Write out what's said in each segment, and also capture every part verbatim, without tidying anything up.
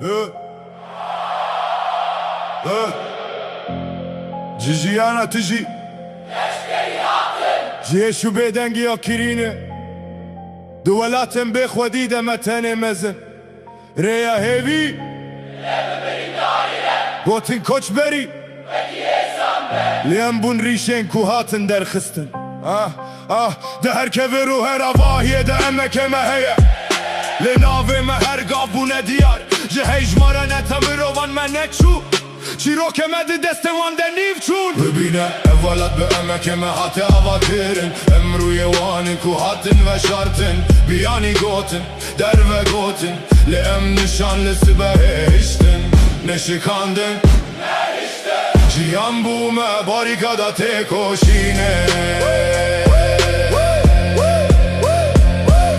Hı? Hı? Ji jiyana tu jî. Ji hêş û bêdengiya kirîne. Di welatên bêxwedî de me tenê mezin. Rêya hêvî. Gotin koçberî. Lê em bûn rîşên ku hatin derxistin. Ah, ah, di her kevir û her avahiyê de emekê me heye. Lê navê me her gav bûne diyar. Ji hejmara ne te mirovan me neçû. Çîrokê me di destê wan de nîv çûn. Bibîne, ev welat bi emekê me hate avakirin. Em rûyê wan in ku hatin veşartin. Biyanî gotin, derve gotin. Lê em nişan li sibehê hiştin. Neşikandin. Jiyan bûme barîkada têkoşînê.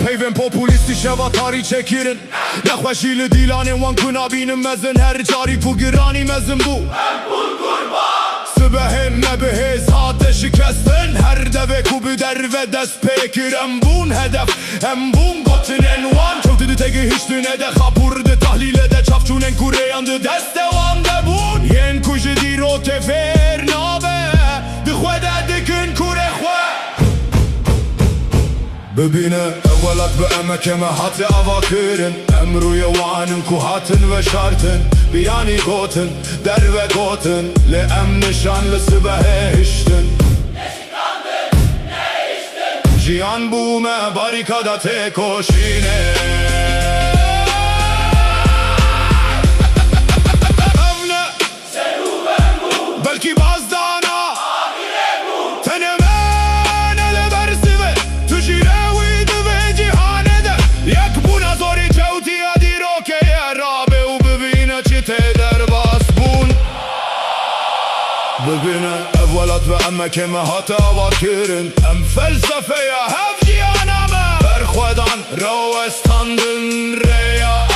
Peyvên populîstî şeva tarî çêkirin. Nexweşî li dîlanên wan ku nabînim mezin, her carî ku giranî mezin bû. Sibehên me bi hêz hate şikestin, her devê ku bi derve dest pê kir. Em bûn hedef, em bûn gotinên wan. Çewt di tegihiştinê de, xapûr di tahlîlê de, çavçûnên ku rêyan di destê wan de bûn. Yên ku ji dîrokê fêr nabe, di xwe de dikin kurê xwe. Bibîne, ev welat bi emekê me hate avakirin. Em rûyê wan in ku hatin veşartin. Biyanî gotin, derve gotin. Lê em nişan li sibehê hiştin. Jiyan bûme barîkada têkoşînê. Ev ne Belkî bazdana. Tenê me ne li ber sivê. Tu jî rê wî di vê cîhanê de. Yekbûna zorî çewtiya dîrokê ye. Rabe û bibîne çi tê derbas bûn. Bibîne, ev welat bi emekê me hate avakirin. Em felsefeya hevciyana me. Berxwedan, rawestandin, rêya.